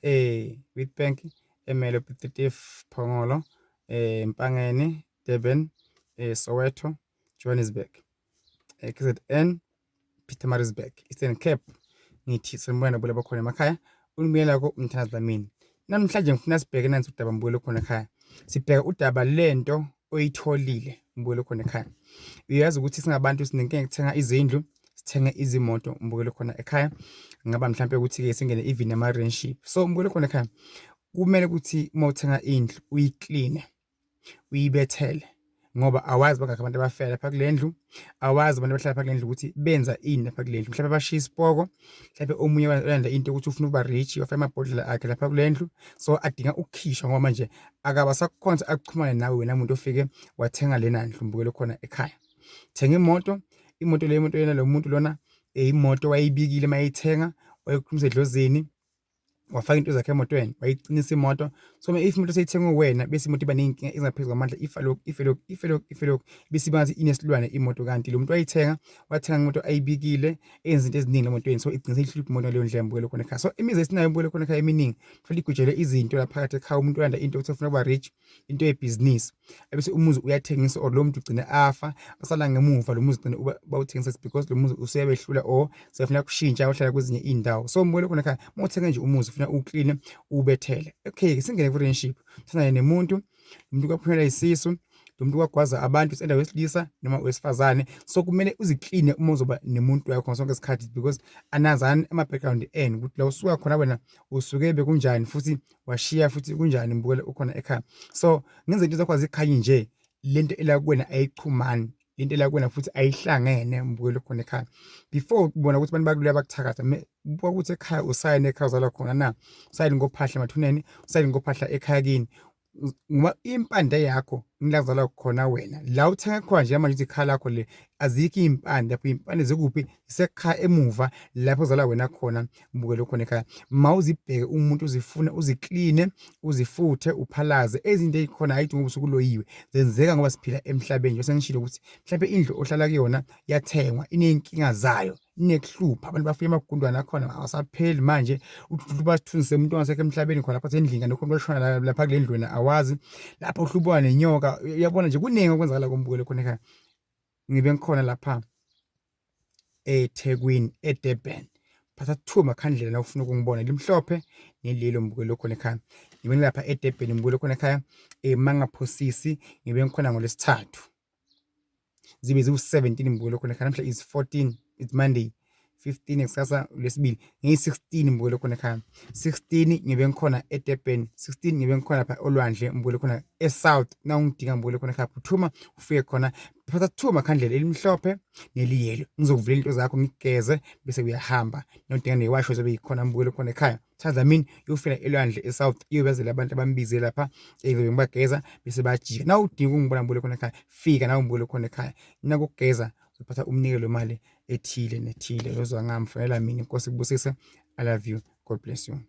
E-Witbank, eMelo, Piet Retief, Phongolo, Empangeni, Durban, Soweto, Johannesburg, KZN, Pietermaritzburg, Eastern Cape. Ngithi sanibona nabula bakhona emakhaya, unibuyela ko Mthandazi Dlamini. Namhlanje ngifuna sibheke nansi udaba mbuyelo khona ekhaya. Sibheka udaba lento oyitholile mbuyelo khona ekhaya. Uyazi ukuthi singabantu sinenkinga yokuthenga izindlu, sithenge izimoto mbukelo khona ekhaya. Ngaba mhlampe ukuthi-ke singene even nama-relationship. So mbukelo khona ekhaya, kumele ukuthi uma uthenga indlu uyikline, uyibethele ngoba awazi bangakhi abantu abafela lapha kule ndlu, awazi abantu abahlala lapha kule ndlu ukuthi benza ini lapha kule ndlu. Mhlawumbe bashiya isipoko, mhlawumbe omunye ulanda into yokuthi ufuna ukuba rich, wafaka amabhodlela akhe lapha kule ndlu, so adinga ukukhishwa ngoba manje akabe sakukhonza akuxhumane nawe wena muntu ofike wathenga lena ndlu mbukelo khona ekhaya. Thenga imoto, imoto leyo imoto yena lo muntu lona imoto wayibikile mayithenga, wayikhulumisa edlozini, wafaka into zakhe emotweni, wayiqinisa imoto. So if imoto seyithengwe wena bese imoto iba ney'nkinga ezingaphezu kwamandla, ifa lokhu, ife lokhu, ife lokhu, ife lokhu, bese iba ngathi inesilwane imoto kanti lo muntu wayithenga, wathenga imoto ayibikile, enza izinto eziningi emotweni, so igcina seyihlupha imoto ngaleyo ndlela mbukelo khona ekhaya. So imizi esinayo mbukelo khona ekhaya eminingi, thola igujele izinto la phakathi ekhaya, umuntu ulanda into ukuthi ufuna ukuba rich, into yebhizinisi, ebese umuzi uyathengiswa or lo muntu ugcine afa, basala ngemuva lo muzi ugcine bawuthengisa because lo muzi usuyabehlula or sefuna kushintsha uhlala kwezinye iy'ndawo. So mbukelo khona ekhaya, uma uthenga nje umuzi ufuna uwukline uwubethele. Okay, singene ku-relationship, sithandane nemuntu, umuntu kwaphunyelwa isisu, lo muntu kwagwaza abantu usenda wesilisa noma wesifazane, so kumele uzikline uma uzoba nemuntu wakho ngasonke isikhathi because anazani ama-background enu ukuthi la usuka khona wena usuke bekunjani futhi washiya futhi kunjani mbukelo ukhona ekhaya. So ngenza into zakho azikhanyi nje, lento ela kuwena ayichumani, lento ela kuwena futhi ayihlangene mbukelo khona ekhaya. Before ubona ukuthi abantu bakuleya bakuthakatha, buka ukuthi ekhaya usayini ekhaya uzalwa khona na, usayini ngophahla emathuneni, usayini ngophahla ekhaya kini, ngoba impande yakho ngila kuzalwa khona wena la uthenga khona nje manje uthi ikhaya lakho le, azikho iy'mpande lapho, iy'mpande zikuphi? Zisekhaya emuva lapho uzalwa wena khona mbukelo khona ekhaya. Mawuzibheke umuntu uzifune, uzikline, uzifuthe, uphalaze ezinto ey'khona, hhayi ngoba usuke uloyiwe, zenzeka ngoba siphila emhlabeni. Njengoba sengishilo ukuthi mhlawumbe indlu ohlala kuyona yathengwa iney'nkinga zayo, inekuhlupha, abantu bafuye amagundwane akhona awasapheli manje, uthi bathunzise umuntu ongasekho emhlabeni khona lapha endlini, kanti ukhona oshona lapha kule ndlu wena awazi, lapho uhlubona nenyoka, uyabona nje kuningi okwenzakala kombukelo khona ekhaya. Ngibe ngikhona lapha eThekwini, eDurban, phatha two makhandlela la ufuna ukungibona, limhlophe nelilo mbukelo khona ekhaya. Ngibe ngilapha eDurban mbukelo khona ekhaya, mangaphosisi ngibe ngikhona ngoLwesithathu, zibe ziwu-17 mbukelo khona ekhaya. Namhla is 14, it's Monday, 15, kusasa lesibili, ngiyi-16 mbukelo khona ekhaya. 16 ngibe ngikhona eDurban, 16 ngibe ngikhona lapha olwandle mbukelo khona eSouth. Na ungidinga mbukelo khona ekhaya, phuthuma ufike khona, phatha two makhandlela, elimhlophe neliyelo, ngizokuvulela into zakho ngigeze bese uyahamba. Nodinga newasho zobe yikhona mbukelo khona ekhaya. Thatha mina uyofika elwandle eSouth, iyobazela abantu abambize lapha, ezobe ngibageza bese bayajika. Na udinga ukungibona mbukelo khona ekhaya, fika nawe mbukelo khona ekhaya, nakugeza uzophatha umnikelo wemali ethile nethile, uzwa ngamfonela mina. Inkosi ikubusise, I love you, God bless you.